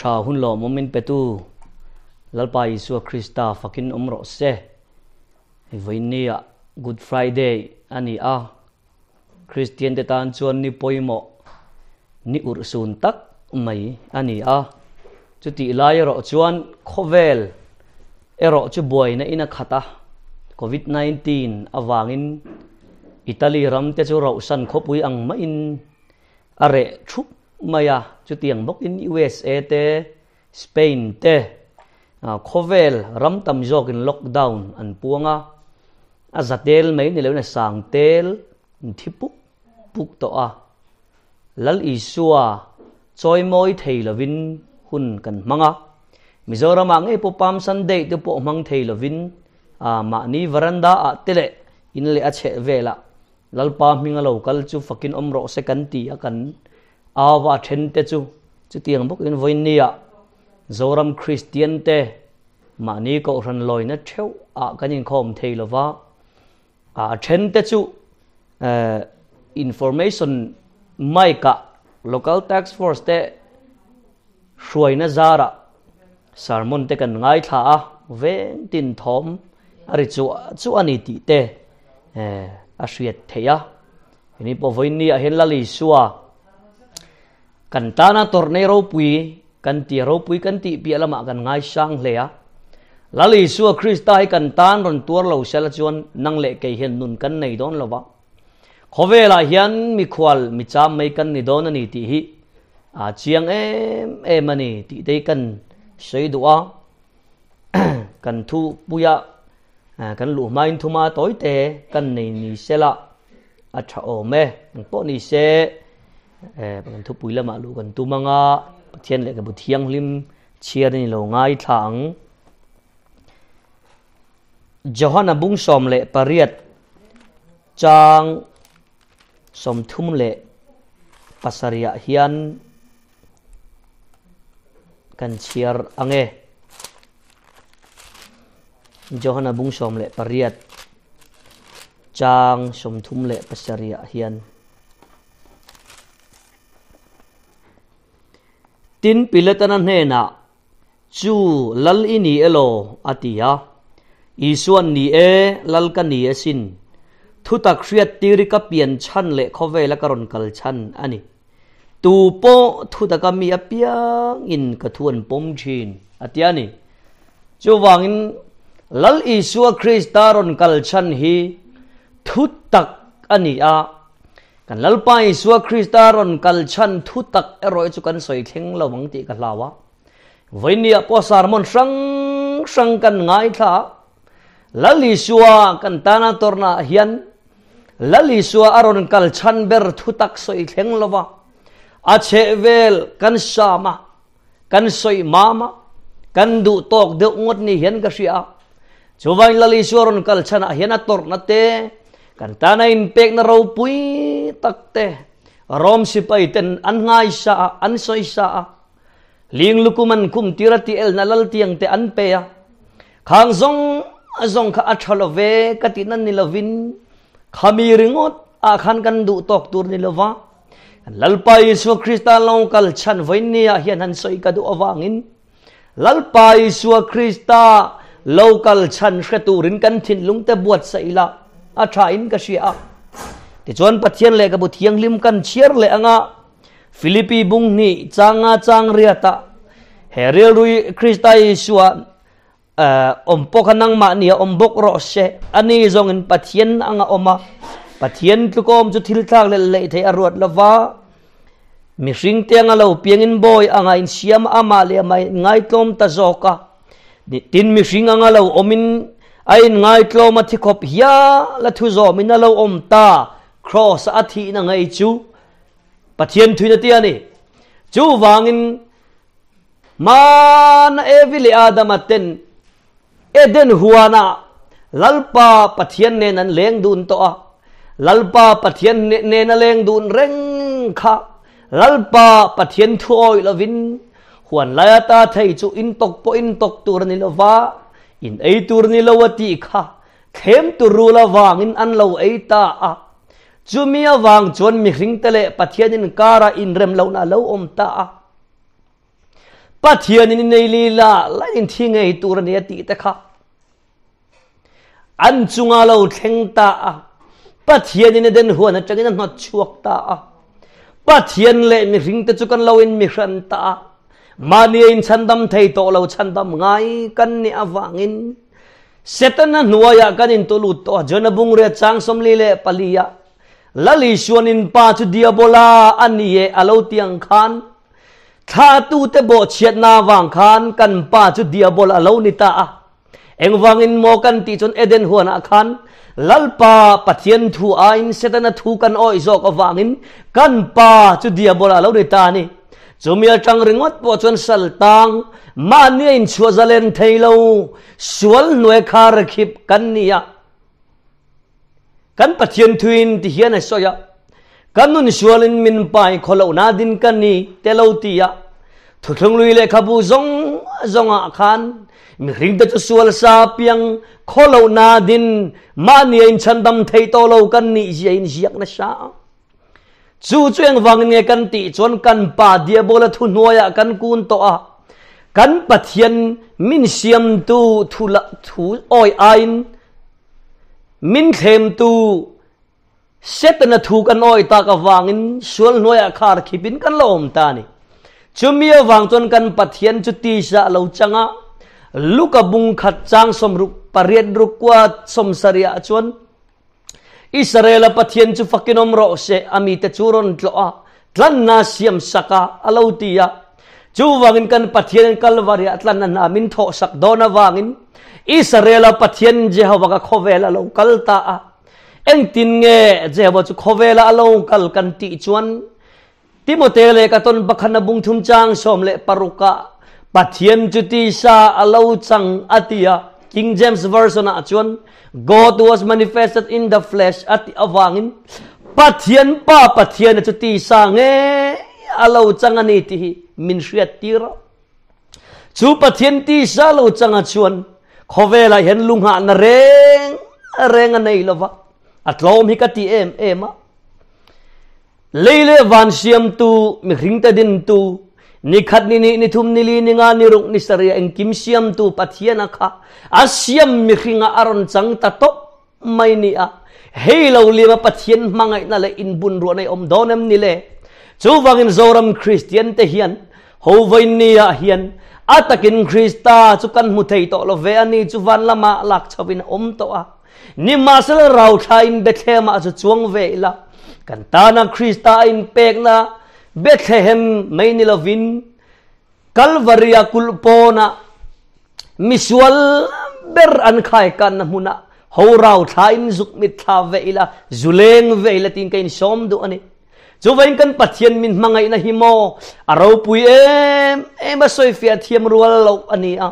tha hun lawmawm min petu Lalpa Isua Krista fakin awm rawh se. Vawiinnia Good Friday a ni a, Kristian te tan chuan ni pawimawh ni urhsun tak mai a ni a. Chutih lai erawh chuan khawvel erawh chu buaina in a khat a, Covid 19 avangin Italy ram te chu rauhsan khawpui ang maiin a reh thup mai a, chutiang bawkin USA te, Spain te, khawvel ram tam zawkin lockdown an puang a, a za tel mai ni loin a sang tel an thi puk puk tawh a, Lal Isua chawimawi thei lovin hun kan hmang a, Mizoramah ngei pawh Palm Sunday te pawh hmang thei lovin mahni veranda ah te leh in leh a chheh velah Lalpa hminga lo kal chu fakin awm rawh se kan ti a, kan au a then te chu chutiang bawkin vawinia Zoram Kristian te mahni kohhran lawina theuh ah kan inkhawm thei lova, a then te chu information mic ah local task force te hruaina zarah sermon te kan ngaithla a, veng tin thawm a ri chuah chuah a ni tih te a hriat theih a. Hemi pawh vawiin ah hian Lal Isua kan tana tawrhnei ropui kan ti a, ropui kan tih piah lamah kan ngaisang hle a. Lal Isua Krista hi kan tan rawn tuar lo sela chuan nang leh kei hian nun kan nei dawn lo va. Khawvelah hian mikhual micham mai kan ni dawn a ni tih hi a chiang em em a ni tih te hi kan sawi duh a. Kan thu puia kan luh hmain thuma tawi te kan nei ni sela a tha awm e. Eng pawh ni se kan thupui lamah luh kan tum anga Pathian lehkhabu thianghlim chhiar a ni lo ngaithla ang. Johana bung 18 chang 37 ah hian kan chhiar ang e. Johana bung 18 chang 37 ah hian. Tin Pilatana hnenah Chu Lal i ni elaw? a ti a. Isua'n Ni e, Lal ka ni asin. Thutak hriattir i ka pian chhan leh khawvela ka rawn kal chhan a ni. Tu pawh thutaka mi apiangin ka thu an pawm thin, a ti a ni. Chuvangin Lal Isua Krista rawn kal chhan hi thutak a ni a. Kan Lalpa Isua Krista rawn kal chhan thutak erawh hi chu kan sawi thleng lo ang tih ka hlau a. Vawinia pawh sermon hrang hrang kan ngaithla a, Lal Isua kan tana tawrhnaah hian Lal Isua a rawn kal chhan ber thutak sawi thleng lova a chhehvel kan sam a, kan sawi mam a, kan duh tawk deuh ngawt ni hian ka hria a. Chuvain Lal Isua rawn kal chhanah hian a tawrhna te, kan tana inpekna ropui tak te Rom sipai ten an ngaisa a, an sawisa a. Ling lukum an khum tir a ti elna lal tiang te an pe a. Khang zawng a zawng kha a tha lo ve ka tih nan ni lovin khami ringawt ah khan kan duh tawk tur ni lova kan Lalpa Isua Krista lo kal chhan vawiin ni ah hian han sawi ka duh avangin Lalpa Isua Krista lo kal chhan hre turin kan thinlung te buatsaih ila a tha in ka hria a. Tichuan Pathian lehkhabu thianghlim kan chhiar leh anga Philippi bung hnih changa chang riata he rilrui Krista Isua awm pawh kha nangmah nia awm bawk rawh se ani zawngin Pathian anga awm a Pathian tlukawm chu thil thlak leh leh thei a ruat lova mihring te anga lo piangin bawi anga insiam amah leh amah inngaitlawm ta zawk a tin mihring anga lo awmin a inngaitlawm a thi khawp hial a thu zawmin a lo awm ta cross a thihna ngei chu Pathian thuina ti a ni. Chuvangin hmana Evi leh Adama ten Eden huana Lalpa Pathian nen an leng dun tawh a. Lalpa Pathian nen a leng dun reng kha Lalpa Pathian thu awih lovin huan lai ata thei chu in tawk pawh in tawk tur a ni lova, in ei tur ni lo a tih kha thlem tur rul avangin an lo ei ta a. Chumi avang chuan mihringte leh Pathian inkara inrem lohna a lo awm ta a. Pathianin i nei li la lain thi ngei tur a ni a tih te kha an chunga lo thleng ta a. Pathianin Eden huan atangin a hnawt chhuak ta a. Pathian leh mihring te chu kan lo in mihran ta a. Mahni a inchhandam thei tawh lo chhandam ngai kan nih avangin Setana hnuaiah kan intulut tawh a. Jona bungrua chang 44 ah Lal Isuan in pa chu Diabola a ni e a lo ti ang khan Thlatute bawhchhiatna avang khan kan pa chu Diabol a lo ni ta a. Engvangin maw kan tih chuan Eden huanah khan Lalpa Pathian thu aiin Setana thu kan awih zawk avangin kan pa chu Diabol a lo ni ta a ni. Chumi atang ringawt pawh chuan sal tang mahni a inchhuah zalen thei lo, sual hnuai khar khip kan ni a. Kan Pathian thuin ti hian a sawi a, Kan nun sualin min pai khaw lohna din ka ni te lo ti a, Thuthlunglui lehkhabu zawng zawngah khan mihringte chu sual sa piang khaw lohna din mahni a inchhandam thei tawh lo kan nih zia in ziak nasa a. Chu chu engvangin nge kan tih chuan kan pa Diabola thuhnuaiah kan kun tawh a, kan Pathian min siamtu thu thu awi aiin min thlemtu Setana thu kan awi tak avangin sual hnuaiah khar khipin kan la awm ta a ni. Chumi avang chuan kan Pathian chu tisa a lo chang a, Luka bung khat chang 68 ruk kua 70 ah chuan Israel-a Pathian chu fakin awm rawh se, a mite chu rawn tlawh a, tlanna siam sak a, a lo ti a. Chuvangin kan Pathianin Kalvari-ah tlanna hna min thawhsak dawn avangin Israel-a Pathian Jehova ka khawvel a lo kal ta a. Engtin nge Jehova chu khawvela a lo kal kan tih chuan Timote leh ka tawn pakhana bung thum chang 16 ah Pathian chu tisa a lo chang a ti a, King James Version ah chuan God was manifested in the flesh a tih avangin Pathian Pa Pathian chu tisa nge a lo chang a ni tih hi min hriat tir a. Chu Pathian tisa lo chang a chuan khawvelah hian lunghahna reng reng a nei lova, a tlawm hi ka ti em em a. Lei leh van siamtu, mihringte dintu, ni khat ni hnih ni thum ni li ni nga ni ruk ni sarih engkim siamtu Pathian a kha a siam mihringa a rawn chang ta tawp mai ni a. Hei lo liam a Pathian hmangaihna leh inbun ruah nei awm dawn em ni le? Chuvangin Zoram Kristian te hian ho vawiin ni ah hian a takin Krista chu kan hmu thei tawh lo ve a ni chu van lamah lak chhoin a awm tawh a. Nimahsela rauthla in Bethlehem ah chu chuang ve ila, kan tana Krista a inpekna Bethlehem mai ni lovin Kalvari a kulh pawnah misual ber an khaikanna hmunah ho rauthla in zuk mitthla ve ila, zu leng ve ila tiin ka insawm duh a ni. Chuvain kan Pathian min hmangaihna hi maw a ropui em em a sawifiah thiam rual loh a ni a.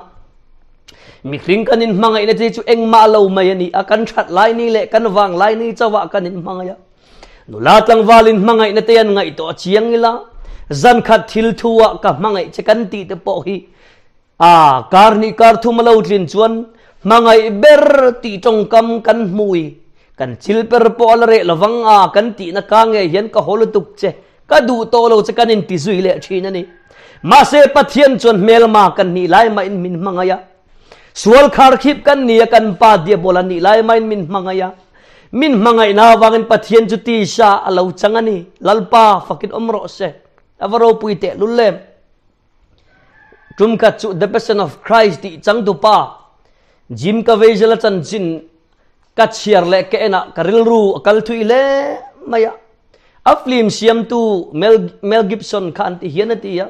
Mihring kan inhmangaihna te chu engmah lo mai a ni a, kan that lai ni leh kan vang lai ni chauhah kan inhmangaih a. Nula tlangval inhmangaihna te an ngaihtuah chiang ila, zan khat thil thu ah ka hmangaih che kan tih te pawh hi a kar hnih kar thum a lo tlin chuan hmangaih ber tih tawngkam kan hmui kan chil per pawh a la reh lovang a, kan tihna ka nge hian ka haw lutuk che, ka duh tawh lo che kan inti zui leh thin a ni. Mahse Pathian chuan hmelma kan nih lai mahin min hmangaih a, sual khar khip kan ni a, kan pa diabol a nih lai mahin min hmangaih a, min hmangaihna avangin Pathian chu tisa a lo chang a ni. Lalpa fakin awm rawh se, a va ropui teh lul em. Tum khat chu The Passion of Christ tih changtupa Jim Caviezel a chanchin ka chhiar leh ka enah ka rilru a kal thui hle mai a. A film siamtu Mel, Mel Gibson kha an ti hian a ti a.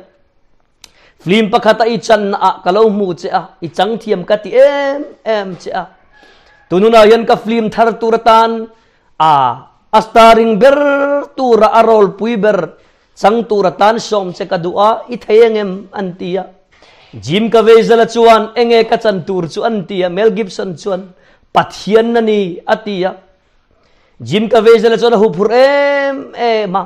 Film pakhat a i channa ah ka lo hmu che a, i chang thiam ka ti em em che a. Tununah hian ka film thar tur atan a a starring ber tura a role pui ber chang tur atan sawm che ka duh a, i thei engem an ti a. Jim Caviezel-a chuan enge ka chan tur chu an ti a, Mel Gibson chuan Pathian a ni a ti a. Jim Caviezel-a chuan a huphurh em em a,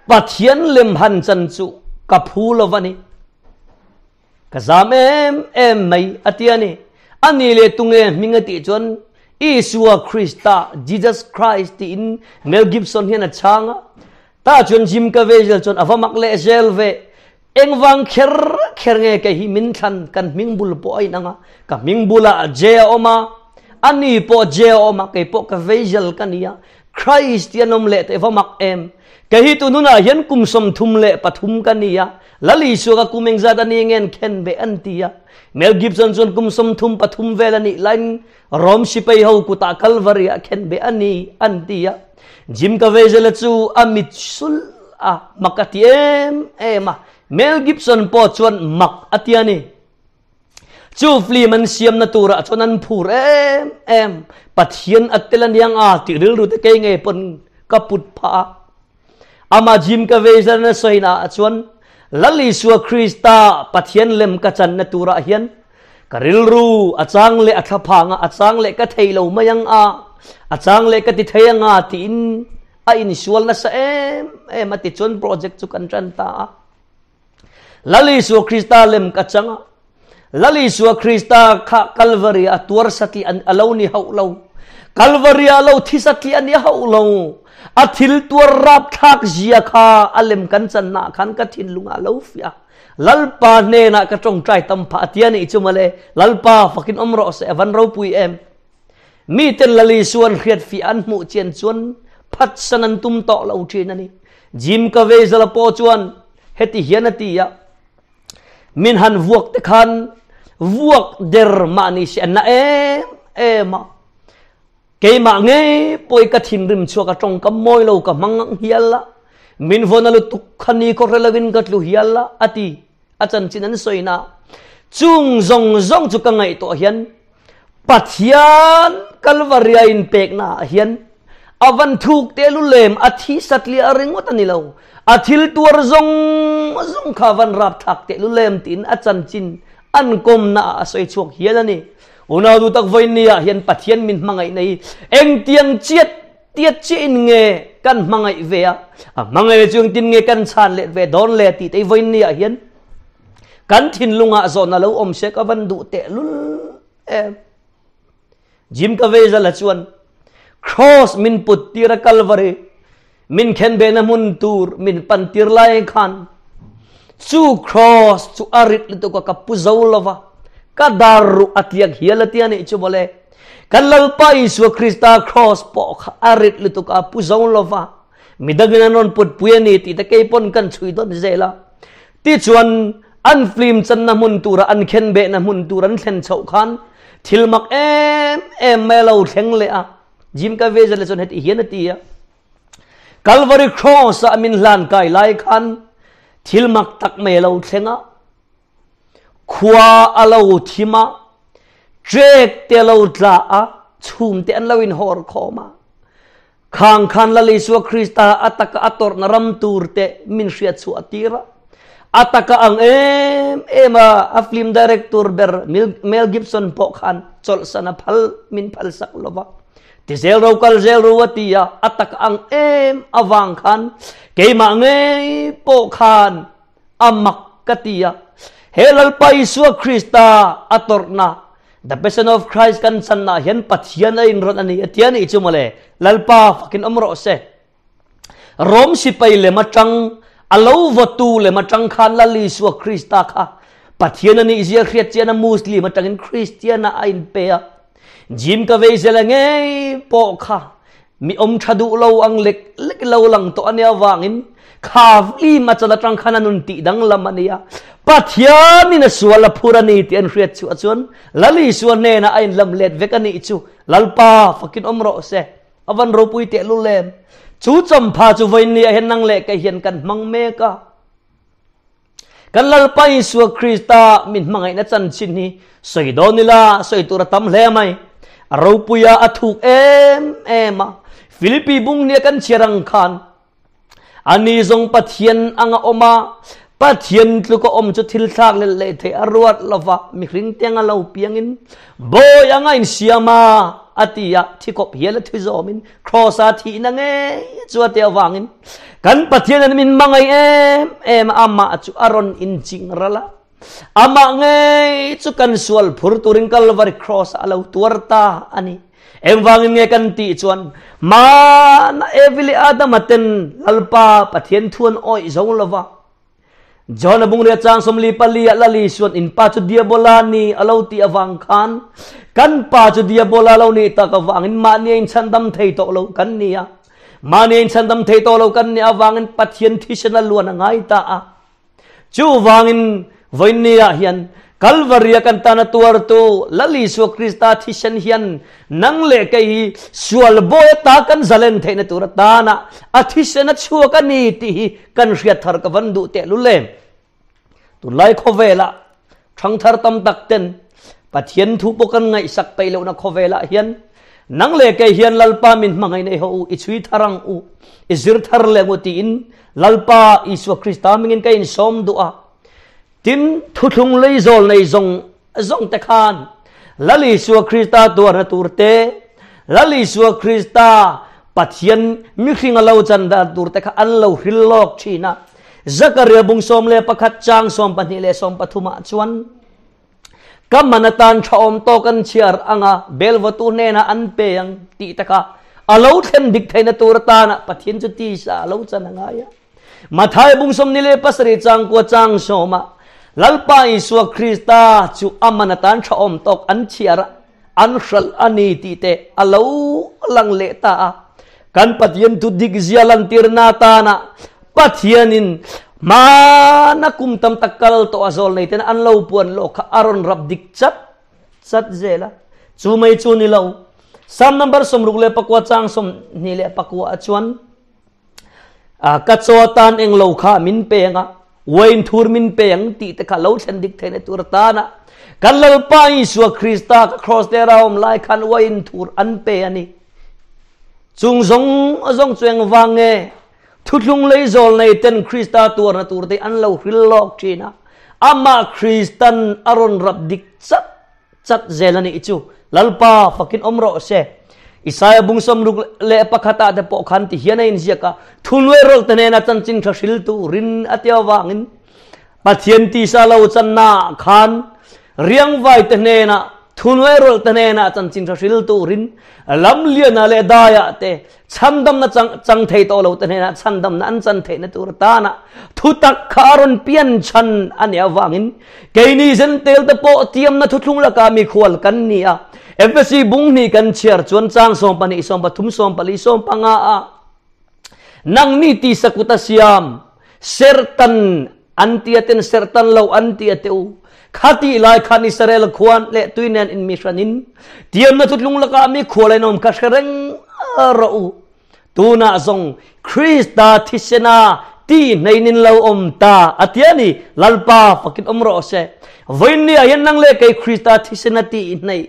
Pathian lem han chan chu ka phu lo va ni, ka zam em em mai a ti a ni. A ni leh tunge hming a tih chuan Isua Krista, Jesus Christ tiin Mel Gibson hian a chhang a. Tah chuan Jim Caviezel chuan a va mak leh zel ve. Engvang kher kher nge kei hi min thlan kan hming bul pawh a inang a, ka hming bulah J a awm a, ani pawh J a awm a, kei pawh ka veizel ka ni a, Christ hi an awm leh teh va mak em? Kei hi tun hunah hian kum 33 ka ni a, Lal Isua ka kum engzat a ni nge an khen ve an ti a. Mel Gibson chuan kum 33 vel a nih laiin Rom sipai ho kutah Calvary ah khen ve a ni an ti a. Jim Caviezel-a chu a mit sulh a, mak a ti em em a. Mel Gibson pawh chuan mak a ti a ni. Chu film an siamna turah chuan an phur em em. Pathian a tel aniang a tih rilru te kei ngei pawn ka put phah a. Amah Jim Caviezel a sawina ah chuan Lal Isua Krista Pathian lem ka channa turah hian ka rilru a chang leh a thlaphang a, a chang leh ka thei lo mai ang a, a chang leh ka ti thei ang a tiin a insual nasa em em a tichuan project chu kan tan ta a. Lal Isua Krista lem ka chang a, Lal Isua Krista kha Kalvari a tuar satli an a lo ni hauh lo. Kalvari a lo thi satli a ni hauh lo. A thil tuar rapthlak zia kha a lem kan channa khan ka thinlung ah lo fiah. Lalpa hnenah ka tawngtai tam phah a tia nih chu mawle. Lalpa fakin awm rawh se a van ropui em. Miten Lal Isua an hriat fiah an hmuh chian chuan phatsan an tum tawh lo thin a ni. Jim Caviezel pawh chuan heti hian a ti a, Min han vuak te khan vuak der mah ni se an na em em a. Keimah ngei pawh i ka thinrim chhuak a tawngkam mawi lo ka hmang ang hial a, min vawn a lutuk kha ni khaw hre lovin ka tlu hial a, a ti. A chanchin an sawi na. Chung zawng zawng chu ka ngaihtuah hian Pathian Kalvaria inpekna ah hian a van thuk te lu lem a thi satliah ringawt a ni lo. A thil tuar zawng zawng kha van rapthlak teh lu lem tiin a chanchin an kawmna ah a sawi chhuak hial a ni. Unau duh tak vawiin ah hian Pathian min hmangaihna hi engtiang chiat tiat chiahin nge kan hmangaih ve a, a hmangaihna chu engtin nge kan chhan let ve dawn le tih te hi vawiin ah hian Kan thinlungah zawhna lo awm se ka van duh tehlul em. Jim Caviezel chuan Cross min put tir a Calvary min khen be na hmun tur min pan tir lai khan chu cross chu a rit lutuk a ka pu zo lova ka dar ruh a tliak hial a tia nih chu mawle. Kan Lalpa Isua Krista cross pawh kha a rit lutuk a pu zo lova midangin an rawn put pui a ni tih te kei pawn kan chhui dawn zel a. Tichuan, an film channa hmun tura an khenbehna hmun tur an thlen chhoh khan thil mak em em mai a lo thleng leh a. Jim Caviezel chuan heti hian a ti a, Calvary Cross-ah min hlan kai lai khan thil mak tak mai a lo thleng a. Khua a lo thim a, trek te a lo tla a, chhum te an lo inhawr khawm a. Khang khan Lal Isua Krista a taka a tawrhna ram tur te min hriat chhuah tir a. A taka ang em em a, a film director ber Mel Gibson pawh khan chawlhsan a phal min phal sak lo va. Ti zel ro kal zel ro a ti a, a taka ang em avang khan keimah ngei pawh khan a mak ka ti a. He Lalpa Isua Krista a tawrhna, The Passion of Christ kan channa hian Pathian a inrawlh a ni a ti a nih chu mawle. Lalpa fakin awm rawh se. Rom sipai lem atang, a lo vawtu lem atang khan Lal Isua Krista kha Pathian a nih zia hriat chian a Muslim atangin Kristian ah a inpe a. Jim Caviezel a ngei pawh kha Mi awm tha duh lo ang lek lek lo lang tawh a nia vangin kha vlim a chan atang khan a nun tih danglam a nia. Pathianin a sual a phur a ni tih an hriat chhuah chuan Lal Isua hnenah a inlam let vek a nih chu Lalpa fakin awm rawh se. A van ropui tehlul em. Chu champha chu vawiin ah hian nang leh kei hian kan hmang mek a. Kan Lalpa Isua Krista min hmangaihna chanchin hi sawi dawn ila sawi tur a tam hle mai. A ropuia a thuk em em a. Philippi bung nia kan chhiar ang khan ani zawng Pathian anga awm a, Pathian tluka awm chu thil thlak leh leh theih a ruat lova mihring te anga lo piangin bawi anga insiam a, a ti a, thikawp hial a thi zawmin Kross-a thihna ngei chu a ti avangin kan Pathian an min hmangaih em em a, amah chu a rawn inching ral a. Amah ngei chu kan sual phur turin Kalvari Cross-ah a lo tuar ta a ni. Engvangin nge kan tih chuan hmana Evi leh Adama ten Lalpa Pathian thu an awih zo lova. John a bungria chang 44 ah Lali Isuan in pa chu diabola ni alo ti awang khan kan pa chu diabola lo ni tak awangin mahni in chhandam thei to lo kan nia mahni in chhandam thei to lo kan ni awangin Pathian thisen a luan a ngai ta a chu wangin voinia hian Kalvaria kan tana tuar tu Lali Isua Krista thisen hian nang le ke hi sual boy ta kan zalen theina tur ta na a thisen a chuak ani ti hi kan hriat thar ka van du te lu lem tu lai khovela thang thar tam tak ten Pathian thu po kan ngai sak pe lo na khovela hian nang le ke hian lalpa min mangai nei ho i chui tharang u i zir thar le ngu ti in lalpa Isua Krista mingin ka in som du a tin thu thlung lei zol nei zong zong te khan Lal Isua Krista tuar na tur te Lal Isua Krista Pathian mi hringa lo chan da tur te kha an lo hril lok thina Zakaria bung som le pakhat chang som pahnih le som pathuma chuan kamanatan thaom to kan chiar anga belwatu ne na an pe ang ti taka alo them dik theina tur ta na Pathian chu ti sa lo chan anga ya Mathai bung som nile pasari chang ko chang soma Lalpa Isua Krista chu amanatan thaom tok an chiar an hral ani ti te alo lang le ta a kan Pathian tu dik zia lan tir na ta na Pathianin ma na kum tam takal to azol nei ten an lo puan lo kha aron rap dik chat chat zela chu mai chu ni lo sam number som ruk le pakwa chang som ni le pakwa chuan a ka chaw tan eng lo kha min pe nga wain thur min pe ang ti te kha lo thlen dik theina tur ta na kan lalpa Isua Krista ka cross te raum lai khan wain thur an pe ani chung zong zong chueng wange thu thlung lei zol nei ten Krista tur na tur te an lo hril lok thina ama Kristan aron rap dik chat chat zelani ichu lalpa fakin omro se Isaiah bung som ruk le pakhata te po khan ti hian in ziaka thunwe rol te na chan chin tha hril tu rin atia wangin Pathian ti sa lo chan na khan riang vai te ne na thunwe rol te ne na chan chin tha hril tu rin lam lian na le daya te chandam na chang chang thei to lo te ne na chandam na an chan thei na tur ta na thu tak kharon pian chan ania wangin keini zen tel te po tiam na thu thlung la ka mi khwal kan ni a FSC bung ni kan chiar chuan chang som pani som pathum som pali som panga a nang ni ti sakuta siam sertan antiaten sertan lo antiateu khati lai khan Israel khuan le tuinen in misranin tiam na thutlung laka mi khwalainom ka shreng ro tuna zong Krista thisena ti neinin lo om ta atiani lalpa fakin omro se voini ayan nang le kai Krista thisena ti nei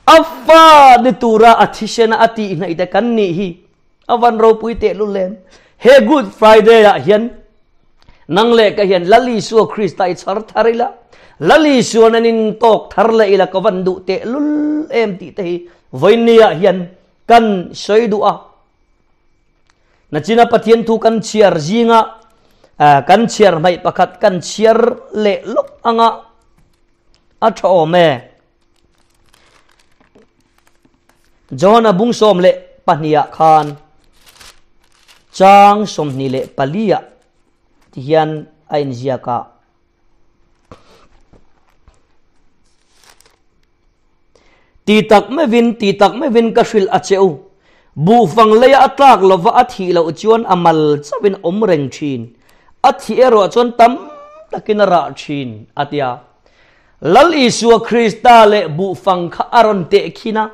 afa ni tura athisena ati nei te kan ni hi avan ro pui te lu lem he Good Friday a hian nang le ka hian Lali Isua Krista i char tharila Lali Isua nanin tok thar le ila ka van du te lul em ti te hi voini a hian kan soi du a na china Pathian thu kan chiar zinga kan chiar mai pakhat kan chiar le lok anga a tho me John bung som le pahnia khan chang som ni le palia ti hian a in zia ka ti tak me vin ti tak me vin ka hril a cheu bu fang leia atlak lova a thi lo chuan amal chawin om reng thin a thi ero chuan tam takin ra thin atia Lal Isua Krista le bu fang kha aron te khina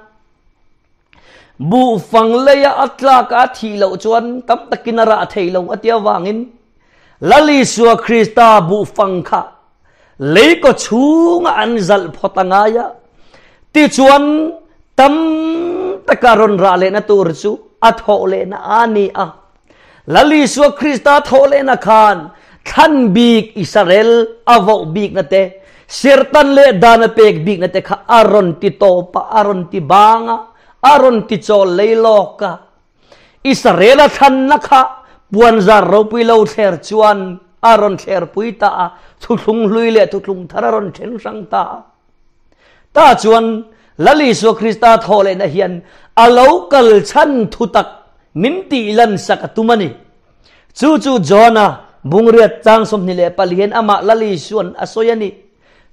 bu fang leia atlak a thi lo chuan tam takin ra thei lo atia wangin Lal Isua Krista bu fang kha lei ko chunga an zal photanga ya ti chuan tam takaron ra le na tur chu a tho le na ani a Lal Isua Krista tho le na khan than bik Israel avo bik na te sertan le dana pek bik na te kha aron ti to pa aron ti banga aron ti chol leiloka Israel than na kha puan zar ro pui lo thler chuan aron thler pui ta thu thlung hlui le thu thlung thar aron then sang ta ta chuan Lal Isua Krista tho le na hian alo kal chan thu tak min ti lan sak tumani chu chu Jona Bungriat chang 24 hian amah Lal Isuan a sawi a ni.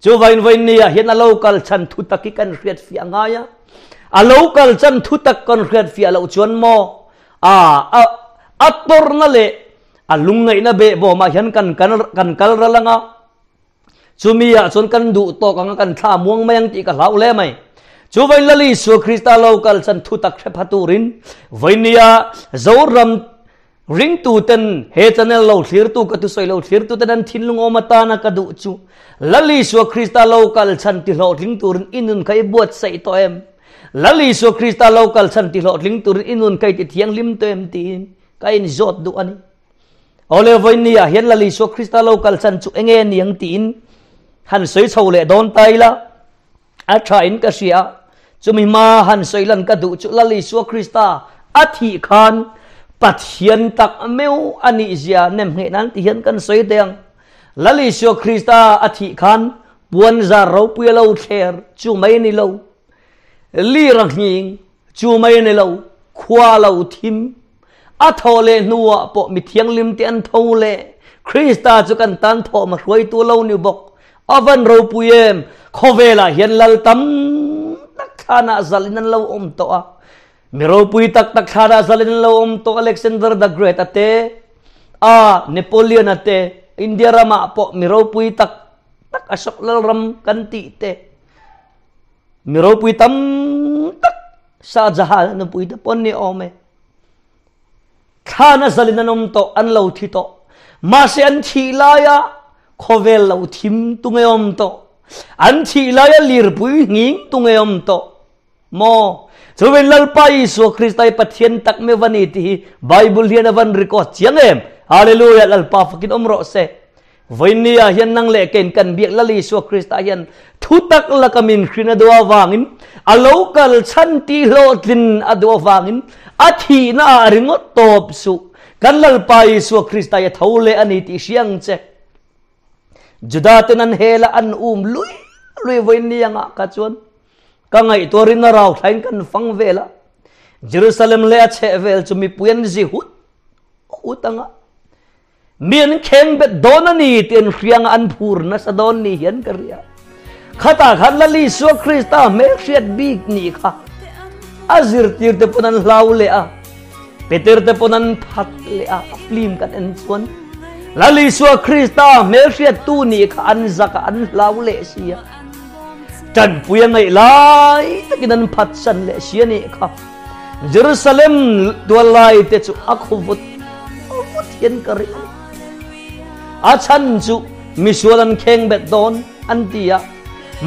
Chuvain vawinia hian a lo kal chhan thutak hi kan hriat fiah ngai a. A lo kal chan thutak kan hriat fiah loh chuan maw a a tawrhna leh a lungngaihna behbawmah hian kan kan kal ral ang a. Chumi ah chuan kan duh tawk ang a kan thla muang mai ang tih ka hlau hle mai. Chuvain Lal Isua Krista lo kal chan thutak hre pha turin vawinia Zoram Ringtuten he channel lo thlirtu ka thusawi lo thlirtuten an thinlung awm atana ka duh chu Lal Isua Krista lo kal chhan ti hlawhtling turin i nun kha i buatsaih tawh em? Lal Isua Krista lo kal chhan ti hlawhtling turin i nun kha i ti thianghlim tawh em tiin ka inzawt duh a ni. Awle vawiin ah hian Lal Isua Krista lo kal chhan chu enge niang tiin han sawi chho leh dawn ta ila a tha in ka hria. Chumi hma han sawi lan ka duh chu Lal Isua Krista a thih khan Pathian tak meuh a nih zia nem ngheh nan ti hian kan sawi teh ang. Lal Isua Krista a thih khan puanzar ropui a lo thler chu mai a ni lo. Lir a nghing chu mai a ni lo. Khua a lo thim. A thaw leh hnuah pawh mi thianghlim te an tho leh. Krista chu kan tan thawm a hruaitu lo ni bawk. A van ropui em! Khawvelah hian lal tam tak thlanah zalin an lo awm tawh a. Mi ropui tak tak thlanah zalin an lo awm tawh Alexander the Great a te, a Napoleon a te, India ramah pawh mi ropui tak tak Ashok Lalram kan tih te, mi ropui tam tak Shah Jahan a nupui te pawh an ni awm e. Thlan a zalin an awm tawh, an lo thi tawh. Mahse an thih laia khawvel lo thim tu nge awm tawh. An thih laia lirpui nghing tu nge awm tawh. Maw? Chuvein Lalpa Isua Krista hi Pathian tak meuh a ni tih hi Bible hian a van record chiang em? Hallelujah! Lalpa fakin awm rawh se. Vawiin ah hian nang leh kein kan biak Lal Isua Krista hian thutak laka min hrin a duh avangin, a lo kal chhan tih hlawhtlin a duh avangin a thihna ah ringawt tawp suh. Kan Lalpa Isua Krista hi a tho leh a ni tih hria ang che. Juda ten an hel a an um lui lui vawiin ni angah kha chuan ka ngaihtuah rin a rau thlain kan fang vel a. Jerusalem leh a chhehvel chu mipui an zi hut hut anga. Mi an kheng bet dawn a ni tih an hria anga an phur nasa dawn ni hian ka ria. Khatah khan Lal Isua Krista hmelhriat bik nih kha a zirtir te pawn an hlau leh a, Peter te pawn an that leh a, a film kan en chuan Lal Isua Krista hmelhriat tu nih kha an zak a, an hlau leh si a. Tanpui a ngaih lai takin an phatsan leh si a nih kha. Jerusalem tual lai te chu a khaw vut vut hian ka ring a ni. A chhan chu misual an kheng bet dawn an ti a.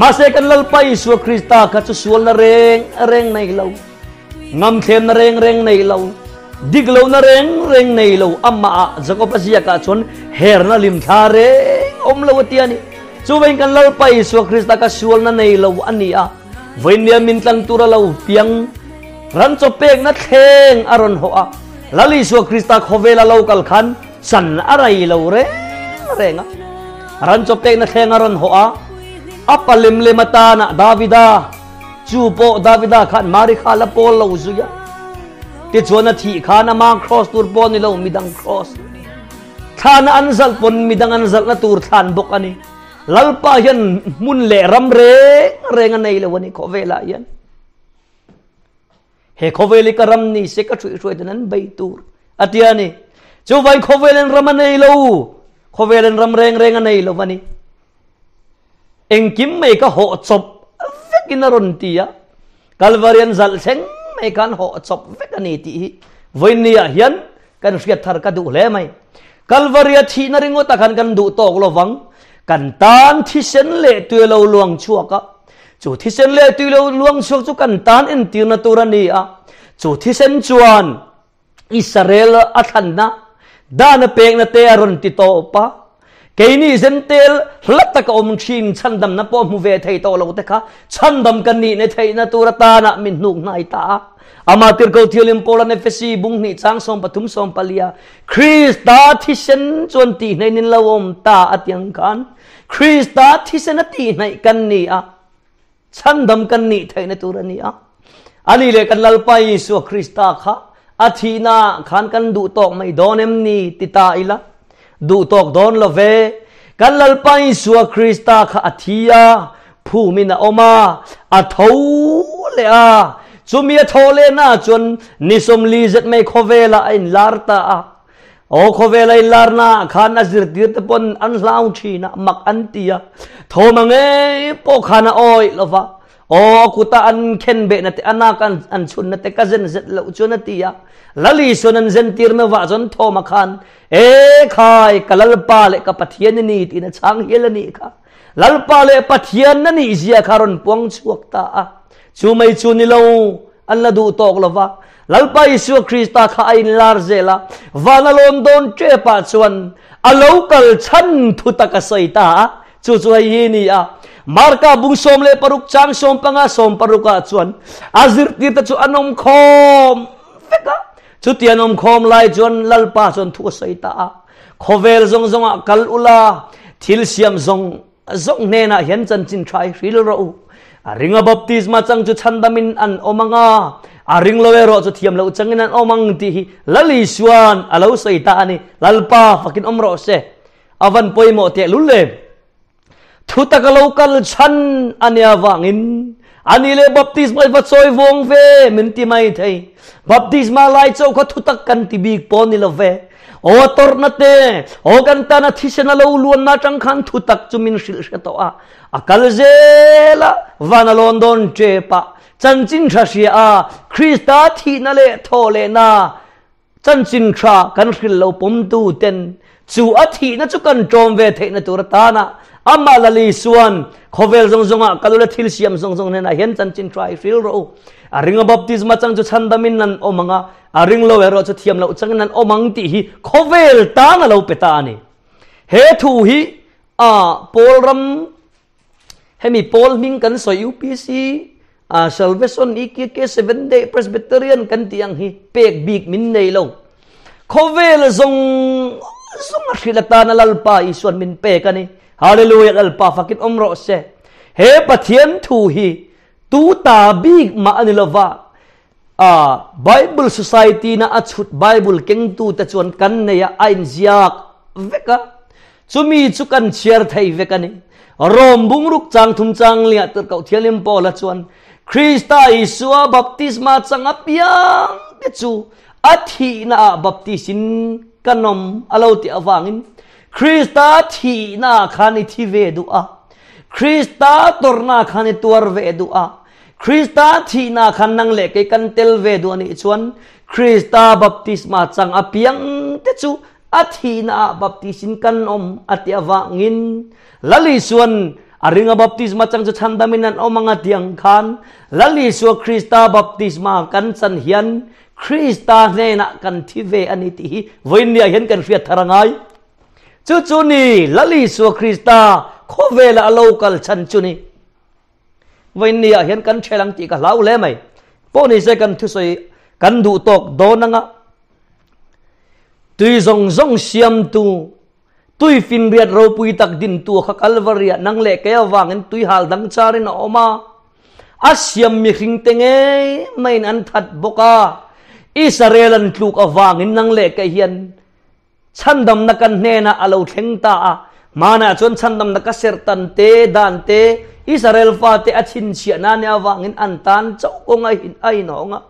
Mahse kan Lalpa Isua Krista kha chu sualna reng reng nei lo, ngamthlemna reng reng nei lo, dik lohna reng reng nei lo amah ah Jakob a ziakah chuan herna limthla reng awm lo a ti a ni. Chuvein kan Lalpa Isua Krista kha sualna nei lo a ni a. Vawinia min tlang tur a lo piang, ran chaw pekna thleng a rawn hawh a. Lal Isua Krista khawvela lo kal khan chan a rai lo reng reng a. Ran chaw pekna thleng a rawn hawh a, a pa lem lem atana Davida, chu pawh Davida khan Mari kha la pawl lo zui a. Tichuan a thih khan ama cross tur pawh ni lo, midang cross. Thlana an zalh pawn midang an zalhna tur thlan bawk a ni. Lalpa hian hmun leh ram reng reng a nei lo a ni khawvelah hian. He khawvel hi ka ram ni se ka hruihhruai dan an bei tur a ti a ni. Chuvain khawvelin ram a nei lo, khawvelin ram reng reng a nei lo a ni. Engkim mai ka hawh chawp vekin a rawn ti a. Kalvarian zalh thleng mai khan hawh chawp vek a ni tih hi vawiin ah hian Kan hriat thar ka duh hle mai. Kalvaria thihna ringawt ah khan kan duh tawk lo vang. Kan tan thisen leh tui lo luang chhuak a. Chu thisen leh tui lo luang chhuak chu kan tan entirna tur a ni a. Chu thisen chuan Israel a thlanna dan a pekna te a rawn ti tawp a. Keini Zentel hla taka awm thin chhandamna pawh hmu ve thei tawh lo te kha chhandam kan nihna theihna tur atana min hnuk hnai ta a. Amah Tirhkoh Thianghlim Paula'n Efesi bung hnih chang 13 14 a Krista thisen chuan tihnaih in lo awm ta a ti ang khan Krista thisen a tihnaih kan ni a, chhandam kan nih theihna tur a ni a. Ani leh kan Lalpa Isua Krista kha a thihna khan kan duh tawk mai dawn em ni ti ta ila. Duh tawk dawn lo ve. Kan Lalpa Isua Krista kha a thi a, phumin a awm a, a tho leh a. Chumi a thawh lehna ah chuan ni 40 zet mai khawvelah a inlar ta a. Aw khawvela in larna ah khan a zirtir te pawn an hlau thin a, mak an ti a, thawm a ngei pawh khan a awih lo va, aw a kuta an khen behna te a nak an chhunna te ka zen zet loh chuan a ti a, Lali sawn an zen tir meuh ah chuan thawm a khan e khai ka Lalpa leh ka Pathian i ni tiin a chhang hial a nih kha. Lalpa leh Pathian a nih zia kha rawn puang chhuak ta a, chu mai chu ni lo an la duh tawk lo va. Lalpa Isua Krista kha a inlar zel a, van a lawn dawn tep ah chuan a lo kal chhan thu tak a sawi ta a, chu chu hei hi ni a. Marka bung 16 chang 15 60 ah chuan a zirtirte chu an awm khawm vek a, chuti an awm khawm lai chuan Lalpa chuan thu a sawi ta a. Khawvel zawng zawngah kal ula, thil siam zawng zawng hnenah hian chanchin tha i hril rawh u. A ringa baptisma chang chu chhandamin an awm ang a, a ring lo erawh chu thiam loh changin an awm ang tih hi Lal Isua'n a lo sawi ta a ni. Lalpa fakin awm rawh se. A van pawimawh tehlul em! Thutak a lo kal chhan a nia vangin ani leh baptisma i va chawi vawng ve min ti mai thei. Baptisma lai chauh kha thutak kan ti bik pawh ni lo ve. Aw a tawrhna te, aw kan tana thisen a lo luanna atang khan thutak chu min hrilh hre tawh a. A kal zel a, van a lawn dawn tep a, chanchin tha hria a, Krista thihna leh thawhlehna Chanchin tha kan hrilh lo pawmtu ten chu a thihna chu kan ṭawm ve theihna tur atana amah Lali Isua'n khawvel zawng zawngah kal ula thil siam zawng zawng hnenah hian chanchin tha i hril rawh u. A ringa baptisma chang chu chhandamin an awm ang a, a ring lo erawh chu thiam loh changin an awm ang tih hi khawvel tan a lo pe ta a ni. He thu hi a Paul ram Hemi pawl hming kan sawi UPC, Salvation, EKK, Seventh Day Presbyterian kan tih ang hi pek bik min nei lo. Khawvel zawng zawng a hrilh atana Lalpa Isuan min pek a ni. Hallelujah Lalpa fakin awm rawh se. He Pathian thu hi tu ta bik mah a ni lova, Bible Society na a chhut Bible kengtu te chuan kan nei a, a inziak vek a. Chumi chu kan chhiar thei vek a ni. Rom bungruk chang thum chang liah tirhkoh Thianghlim Paula chuan Krista Isua baptisma chang apiang te chu a thihna ah baptisin kan awm a lo tih avangin Krista thihna ah khan i thi ve duh a, Krista tawrhna ah khan i tuar ve duh a, Krista thihna khan nang leh kei kan tel ve duh a nih chuan Krista baptisma chang apiang te chu a thihna ah baptisin kan awm a ti avangin Lal Isua'n a ringa baptisma chang chu chhandamin an awm ang a ti ang khan Lal Isua Krista baptisma kan chan hian Krista hnenah kan thi ve a ni tih hi vawiinniah hian kan hriat thar a ngai. Chu chu ni Lal Isua Krista khawvela a lo kal chhan chu ni. Vawiinni ah hian kan ṭhel ang tih ka hlau hle mai. Pawh ni se kan thusawi kan duh tawk dawn anga tui zawng zawng siamtu, tui finriat ropui tak dintu kha Kalvaria nang leh kei avangin tui hal dang charin a awm a. A siam mihring te ngei maiin an that bawk a. Israel an tluk avangin nang leh kei hian Chhandamna kan hnenah a lo thleng ta a, hmanah chuan chhandamna ka serhtan te, dan te, Israel fate a chhinchhiahna nia avangin an tan chauh kawng a inhawng a.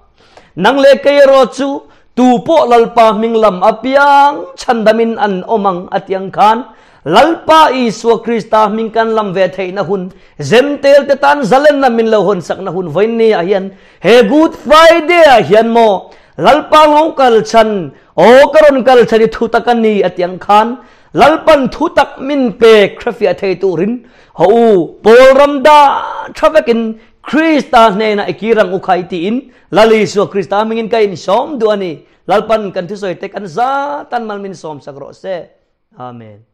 Nang leh kei erawh chu tu pawh Lalpa hming lam apiang chhandamin an awm ang a ti ang khan Lalpa Isua Krista hming kan lam ve theihna hun, Zentel te tan zalenna min lo hawnsakna hun vawiinni ah hian he Good Friday ah hian maw Lalpa lo kal chhan, aw ka rawn kal chhan i thutak a ni a ti ang khan Lalpan thutak min pek hrefiah thei turin haw u Paul ram dah tha vekin Krista hnenah i kir ang u khai tiin Lal Isua Krista hmingin ka insawm duh a ni. Lalpan kan thusawi te kan za tan mal min sawm sak rawh se. Amen.